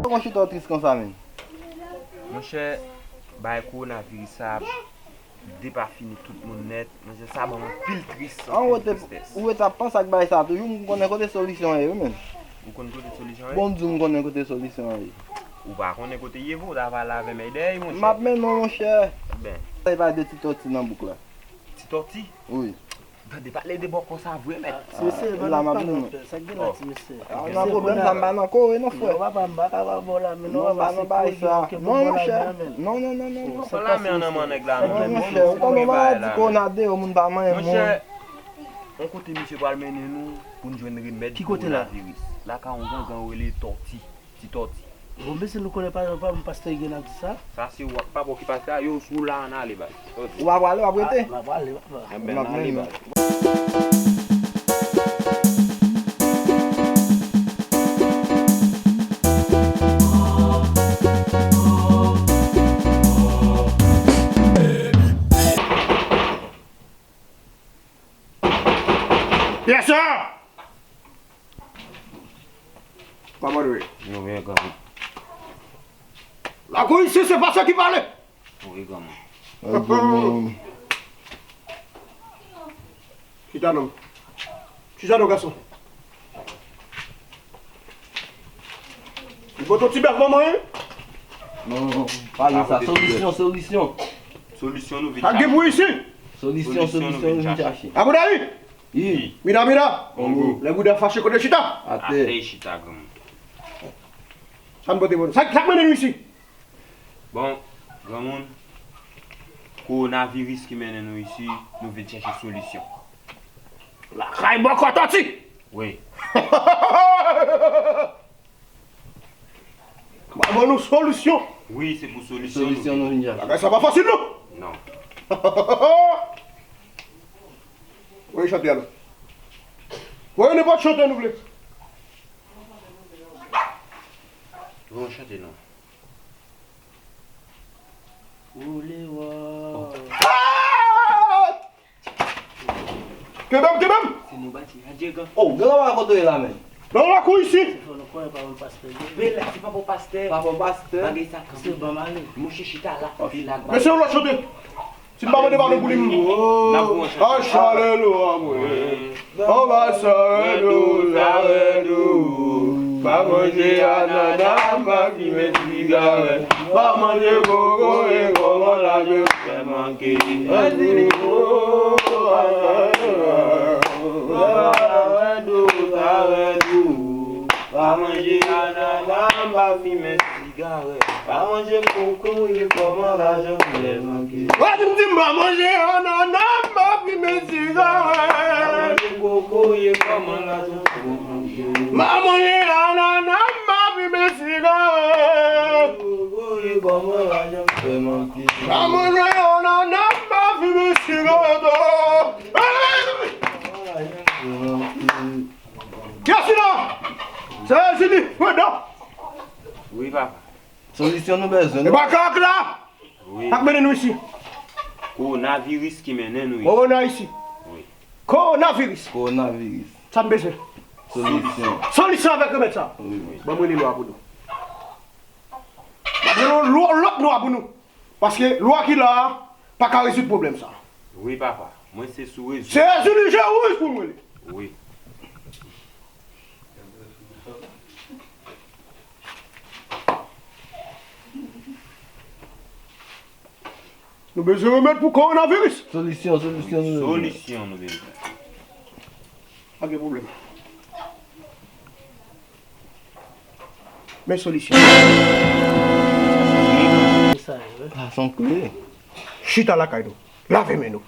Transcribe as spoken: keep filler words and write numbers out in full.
Kòman chita w tris konsa menm? Monchè, bagay kowonaviris sa ap depafini tout moun nèt. Monchè, sa ban m anpil tris, anpil tristès. Ou ret ap panse ak bagay sa toujou, m konnen kote solisyon an ye wi menm. Ou konn kote solisyon an ye? Bon, m di w m konnen kote solisyon an ye. Ou pa konnen kote l ye vre, ou ta pale avè m dèyè, monchè. M ap mennen w, monchè. Ben. Sa e pa de ti tòti nan bouk la. Ti tòti? Wi. Tande pale de bòkò sa vre mèt. Ti mesye, ban nou pale anpil. Sa k gen la, ti mesye? Ah, nan pwoblèm sa, m pa nan kore non, frè. Non, papa, m pa ka ba w la, men non, papa, se koze ke ban w la men. Non, non, non, non, non. Pran la men nan men nèg la non. Non, monchè, ou konnen maladi kowona deyò, moun pa manyen moun. Monchè, yon kote misye pral mennen nou pou n jwenn remèd pou kowonaviris. Lakay yon gangan yo rele Tòti. Ti tòti. Bon, mesye, nou konnen pa, pa, pastè Egen ap di sa. Sa se ou ak papa w ki pastè a, yo sou la, ann ale, baz. Tòti. Ou pa prale, w ap rete? Ah, m ap prale, papa. Enben, ann ale, baz. Yes, sir! Kòman nou ye? Nou byen, granmoun. Lakou isi, se pa sa ki pale. Wi, granmoun. Wi, granmoun. Chita non. Chita non, gason. Ou poto ti bèf manman, wi? Non, non, non. Pa gen sa. Solisyon, solisyon. Solisyon nou vin chache. Sa gen pou isi? Solisyon, solisyon nou vin chache. Aboudayi! Wi. Mira, mira. Kongo. Lè bouda fache kote chita? Atè. Atè chita, granmoun. Sa n pote pou nou. Sa, sa k mennen nou isi? Bon, granmoun, kowonaviris ki mennen nou isi, nou vin chèche solisyon. Lakay bòkò tòti! Wi. Mwen ban nou solisyon. Wi, se pou solisyon nou vin. Bagay sa pa fasil non. Non. Voye chante a non. Voye nenpòt chante nou vle. Voye yon chante non. Woule wò. Kenbe m, kenbe m! Se nou bati radye gan. Oh, gran papa kote w ye la menm? Nan lakou isi. Se fò nou konnen pa bon pastè. Bela, se pa bon pastè. Pa bon pastè. Bagay sa kanpe. Se bon male. Monchè chita la. Bela. Mesye, yon lòt chante. Si m pa mande padon pou li, m. N ap pran yon chante. Alelouya, mwen. Anba sa rèd ou, sa rèd ou. Pa manje anana, pa fimen sigarèt. Pa manje kokoye, kòman lajan fè manke. Anziliko, sa rèd ou, sa rèd ou. Pa manje anana, pa fimen sigarèt. Pa manje kokoye, kòman lajan fè manke. Wa di m di m pa manje anana, m pa fimen sigarèt. Pa manje kokoye, kòman lajan fè manke. M pa manje anana, m pa fimen sigarèt. Kokoye, kòman lajan fè manke. M pa manje anana, m pa fimen sigarèt. Oh! Hey! Kiyès ki la? Se Jezi li, mwen non. Wi, papa. Solisyon nou bezwen. E non? Baka ak la! Wi. Sa k mennen nou isi? Kowonaviris ki mennen nou isi. Kowona isi. Wi. Kowonaviris. Kowonaviris. Sa n bezwen? Solisyon. Solisyon avèk remèd sa. Wi, wi. Ban mwen li lwa pou nou. Ban mwen lwa, lòt lwa pou nou. Paske lwa ki la a pa ka rezoud pwoblèm sa. Wi, papa. Mwen se sou rezo. Se Jezi li je wouj pou mwen li. Wi. Nou bezwen remèd pou kowonaviris. Solisyon, solisyon nou bezwen. Solisyon nou bezwen. Pa gen pwoblèm. Men solisyon. Sa, wi. Fason kle. Chita lakay nou. Lave men nou.